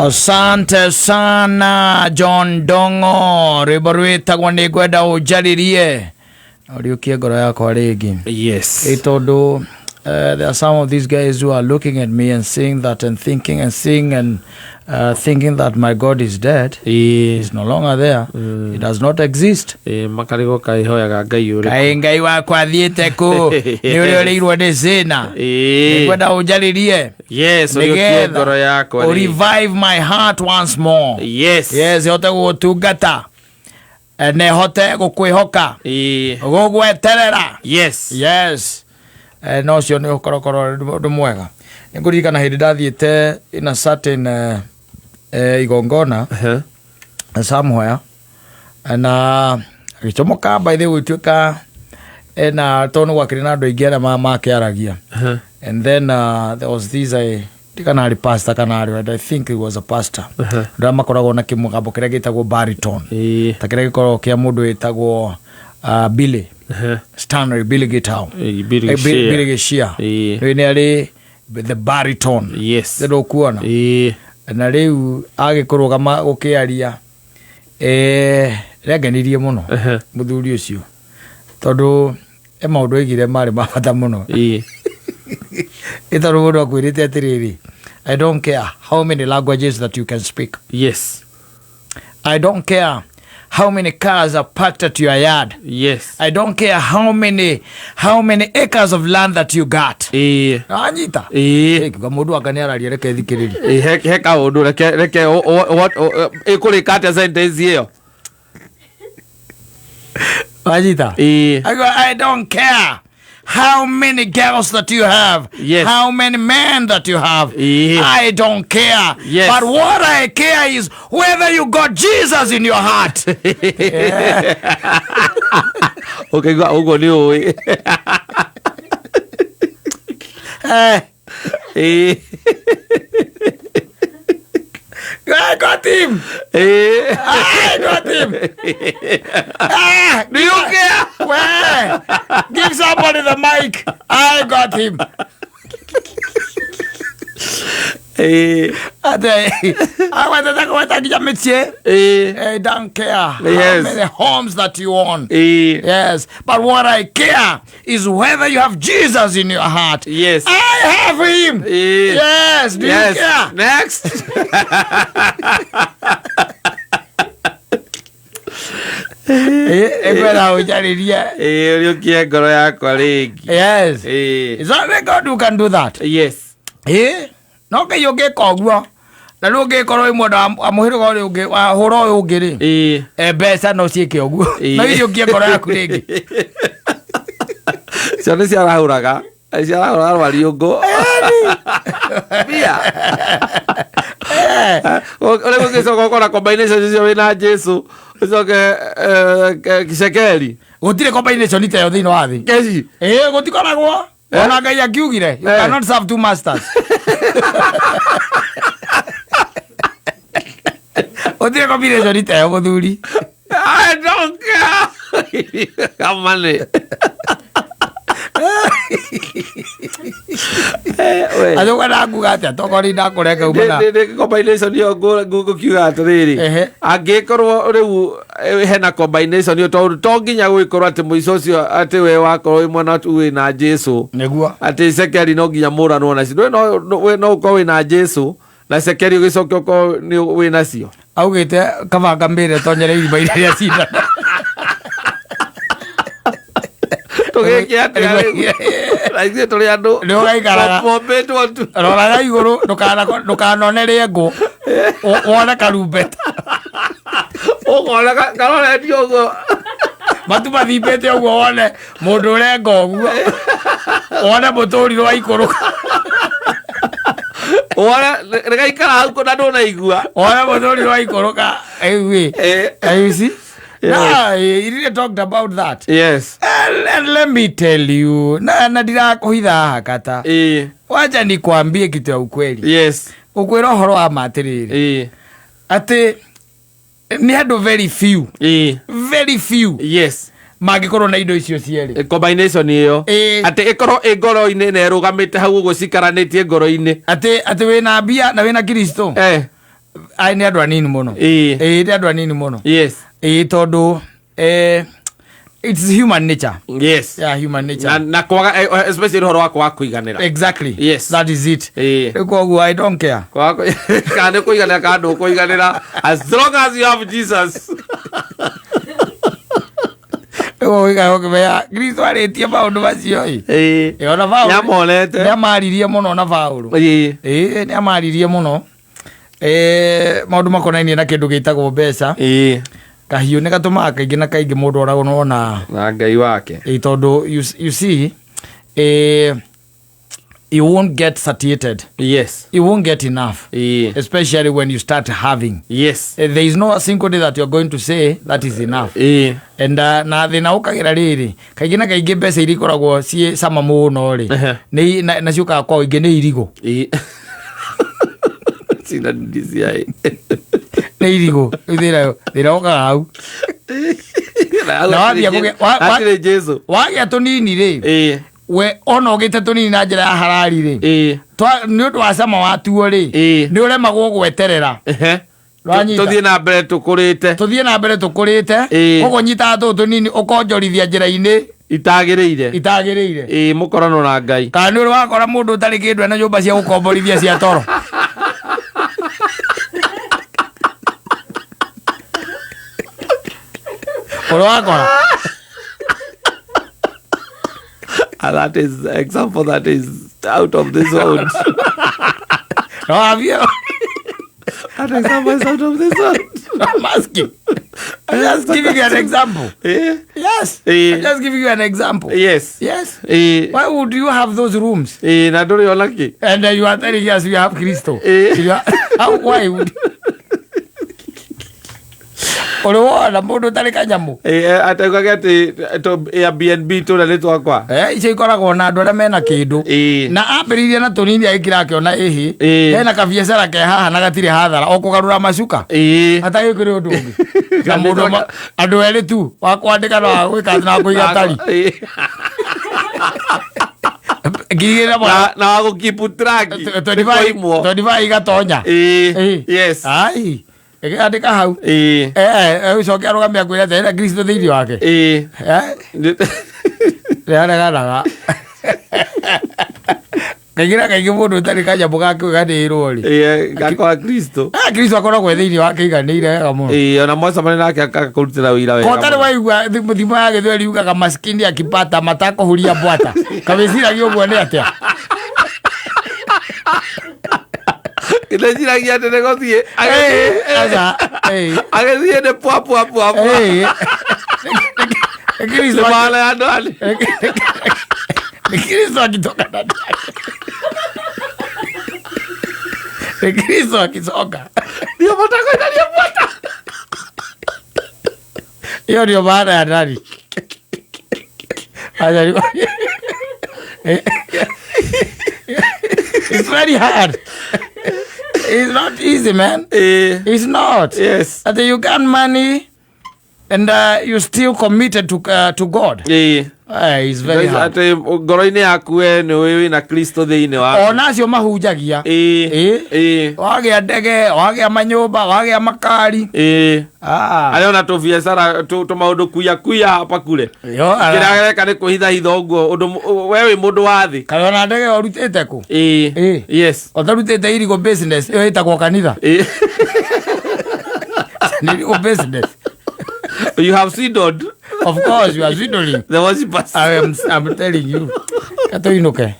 Asante sana John Dongo, rwimbo rwĩtagwo nĩ ngwenda ũnjarĩrie na ũriũkie ngoro yakwa rĩngĩ. Yes. Ĩ tondũ there are some of these guys who are looking at me and seeing that and thinking and seeing and thinking that my God is dead. He's no longer there. He does not exist. Ĩ, makarigwo kaĩhoyaga Ngai ũrĩkũ. Kaĩ Ngai wakwa athiĩte kũ? Nĩ ũrĩa ũrĩirwo nĩ thĩna. Nĩngwenda ũnjarĩrie. Yes, ũriũkie Nĩgetha ngoro yakwa ũ rĩngĩ. revive my heart once more. Yes. Yes, hote gũgũtungata na hote gũkwĩhoka, gũgweterera. Yes. Na ũcio nĩ ũkorokoro ũndũ mwega. Nĩ ngũririkana hĩndĩ ndathiĩte in a certain igongona somewhere, na agĩcomoka by the way gũtuĩka ena tondũ nĩ gwakĩrĩ na andũ aingĩ arĩa makĩaragia. And then there was this, I kana arĩ pastor kana arĩ, and I think he was a pastor, andũ arĩa makoragwo na kĩmũgambo kĩrĩa gĩtagwo baritone, ta kĩrĩa gĩkoragwo kĩa mũndũ wĩtagwo Billy Stanley, Billy Gitau. Billy Gĩchia. Billy Gĩchia. Rĩu nĩ arĩ the baritone. Nĩ kuona na rĩu agĩkũrũgama gũkĩaria, rĩangenirie mũno mũthuri ũcio tondũ e maũndũ oigire marĩ ma bata mũno. Ĩ tondũ mũndũ akwĩrĩte atĩrĩrĩ, "I don't care how many languages that you can speak. I don't care how many cars are parked at your yard. I don't care how many acres of land that you got." Anyita. Kiuga mũndũ anga nĩ araria, reke thikĩrĩrie. Ĩ, he kaũndũ reke ĩkũrĩka atĩa sentence ĩyo? Anyita. I go, "I don't care how many girls that you have, how many men that you have. I don't care. But what I care is whether you got Jesus in your heart." Ũkaigua ũguo nĩ ũĩ. I got him. I got him. Ah, Do you care? Where? Give somebody the mic. I got him. Ate, I went to the nginya mĩciĩ. I don't care how many homes that you own. Yes, but what I care is whether you have Jesus in your heart. I have him. Yes, do you care? Next. Ĩkwenda ũnjarĩrie. Ĩ, ũriũkie ngoro yakwa rĩngĩ. It's only God who can do that. Ĩ, no Ngai ũngĩka ũguo na rĩu ũngĩkorwo wĩ mwena wa mũhĩrĩga ũrĩa ũngĩ wa hũra ũyũ ũngĩ rĩ, mbeca no ciĩke ũguo, no iriũkie ngoro yaku rĩngĩ. Cio nĩ ciarahũraga ciarahũraga rwariũngũ mbia. Ũrĩa ũngĩcoka ũkona combination icio wĩna Jesu ũcoke cekeri. Gũtirĩ combination ta ĩyo thĩinĩ wa thĩ. Keci. Ĩ, gũtikoragwo. Ona Ngai akiugire, "You cannot serve two masters." Gũtirĩ combination ta ĩyo, mũthuri. I don't care. Kamane. We. Acoka nguga atĩa tokorwo ndakũrenga uma na Nĩ combination ĩyo ngũkiuga atĩrĩrĩ, angĩkorwo rĩu hena combination ĩyo, tondũ to nginya gũgĩkorwo atĩ mũico ũcio atĩ we wakorwo wĩ mwana tu wĩna Jesu, atĩ cekeri no nginya mũranwo nacio. We no ũkorwo wĩna Jesu na cekeri ũgĩcoke ũkorwo nĩ wĩ nacio. Augĩte kabanga mbĩre tonyere irima-inĩ rĩa cindano. Tũgĩke atĩa rĩu? Na ithuĩ tũrĩ andũ Nĩ ũgaikaraga. mombĩtwo tu. Roraga igũrũ ndũkanone rĩengũ, wone karumbeta. Ũkona karoretio ũguo. Matu mathimbĩte ũguo, wone mũndũ ũrenga ũguo, wone mũtũrirũ waikũrũka. Wona rĩgaikara hau na ndũnaigua. Wone mũtũrirũ waikũrũka ĩu. You see? No, he really talked about that. And let me tell you, na ndirakũhitha haha kata. Wacha nikwambie kitu ya ukweli. Ũkwĩra ũhoro wa ma atĩrĩrĩ, atĩ nĩ andũ very few, very few mangĩkorwo na indo icio cierĩ. Combination ĩyo, atĩ ĩkorwo ĩ ngoro-inĩ na ĩrũgamĩte hau ũguo cikaranĩtie ngoro-inĩ. Atĩ wĩna mbia na wĩna Kristo. Ai, nĩ andũ anini mũno. Ĩĩ. Ĩĩ, nĩ andũ anini mũno. Yes. Ĩĩ, tondũ it's human nature. Yes. Yeah, human nature. Na kwaga especially ũhoro wa kwaga kũiganĩra. Exactly. Yes. That is it. Ĩĩ. Rĩu koguo I don't care. Kwaga kana nĩ kũiganĩra kana ndũkũiganĩra, as long as you have Jesus. Rĩu ũgĩikara ũkĩmenya Kristo arĩtie maũndũ macio ĩ. Ĩĩ. Ĩ, ona Paũlũ Nĩamonete. nĩamaririe mũno na Paũlũ. Ĩĩ. Ĩĩ, nĩamaririe mũno. Maũndũ makonainie na kĩndũ gĩtagwo mbeca. Ĩĩ. Kahiũ nĩ gatũmaga kaingĩ na kaingĩ mũndũ oragwo na Na Ngai wake. Ĩ, tondũ you see, you won't get satiated. Yes. You won't get enough. Ĩĩ. Especially when you start having. Yes. There is no a single day that you're going to say that is enough. Ĩĩ. And na thĩna ũkagĩra rĩrĩ, kaingĩ na kaingĩ mbeca iria ikoragwo ciĩ cama mũno rĩ, Ehe. nĩ na ciũkaga kwa ũingĩ nĩ irigũ. Ĩĩ. Sina DCI. Nĩ irigũ. Rĩu thĩna ũkaga hau. Na wathiĩ Hatirĩ Jesu. Wagĩa tũnini rĩ, Ĩĩ. we ona ũgĩte tũnini na njĩra ya harari rĩ, Ĩĩ. nĩ ũndũ wa cama watuo rĩ, Ĩĩ. nĩ ũremagwo gweterera. Ehe. Wanyita. Tũthiĩ na mbere tũkũrĩte. Tũthiĩ na mbere tũkũrĩte. Ĩĩ. Koguo nyitaga tũtũ tũnini ũkonjorithia njĩra-inĩ Itagĩrĩire. Itagĩrĩire. Ĩĩ, mũkorano na Ngai. Kana nĩ ũrĩ wakora mũndũ ũtarĩ kĩndũ ena nyũmba cia gũkomborithia cia toro? Ũrĩ wakora? And that is example that is out of this world. No, have you? That example is out of this world. I'm asking. I'm just giving you an example. Yes. I'm just giving you an example. Yes. Yes. Why would you have those rooms? Na ndũrĩ ona kĩ. And you are telling us you have Kristo. You are, how, why would you? Ũrĩ wona mũndũ ũtarĩ kanyamũ? Ataugaga atĩ Airbnb tũrĩa nĩ twakwa. Icio ikoragwo na andũ arĩa mena kĩndũ. Na ambĩrĩirie na tũnini agĩkira akĩona ĩhĩ. Hena kabiacara ke haha na gatirĩ hathara o kũgarũra macuka. Hatarĩ kũrĩ ũndũ ũngĩ. Na mũndũ andũ erĩ tu wa kwandĩka na wa gwĩka na wa kũiga tari. Ngiri igĩrĩ na Na wa gũkeep track. Nĩ 25 igatonya. Yes. Ai. Ĩkĩandĩka hau. Ũcoke arũgame akwĩre atĩ ena Kristo thĩinĩ wake. Nĩareganaga. Kaingĩ na kaingĩ mũndũ ũtarĩ kanyamũ ga kũiganĩrwo rĩ. Gakwa Kristo. Kristo akoragwo e thĩinĩ wake aiganĩire wega mũno. Ona mwacemania nake akakũrutĩra wĩira wega. Ko ũtarĩ waigua thimo ya Gĩthweri yugaga maskini akipata matako huria mbwata. Kamĩciragia ũguo nĩ atĩa? Ndeciragia atĩ nĩ gũthiĩ. Aca. Agĩthiĩ nĩ pwa pwa pwa pwa. Kristo Nĩ maana ya andũ ani. Ni Kristo akitoka ndani yake. Ni Kristo akisoka. Ndio matako italia mbwata. Hiyo ndio maana ya ndani. Acha It's very hard. It's not easy, man. It's not. Yes. That you got money and you still committed to God. It's very hard. Atĩ ngoro-inĩ yaku we nĩ ũĩ wĩna Kristo thĩinĩ waku. Ona acio mahunjagia. Wagĩa ndege, wagĩa manyũmba, wagĩa makari. Arĩa ona tũbiacara tũmaũndũ kuya kuya hapa kure. Yo, ara. Kĩrĩa areka nĩ kwĩhithahitha ũguo ũndũ we wĩ mũndũ wa thĩ. Kana ona ndege ũrutĩte kũ? Yes. Ũtarutĩte irigo business, ĩyo ĩtagwo kanitha. Nĩ irigo business. You have swindled. Of course, you are swindling. The worshippers. I'm telling you. Katoinuke.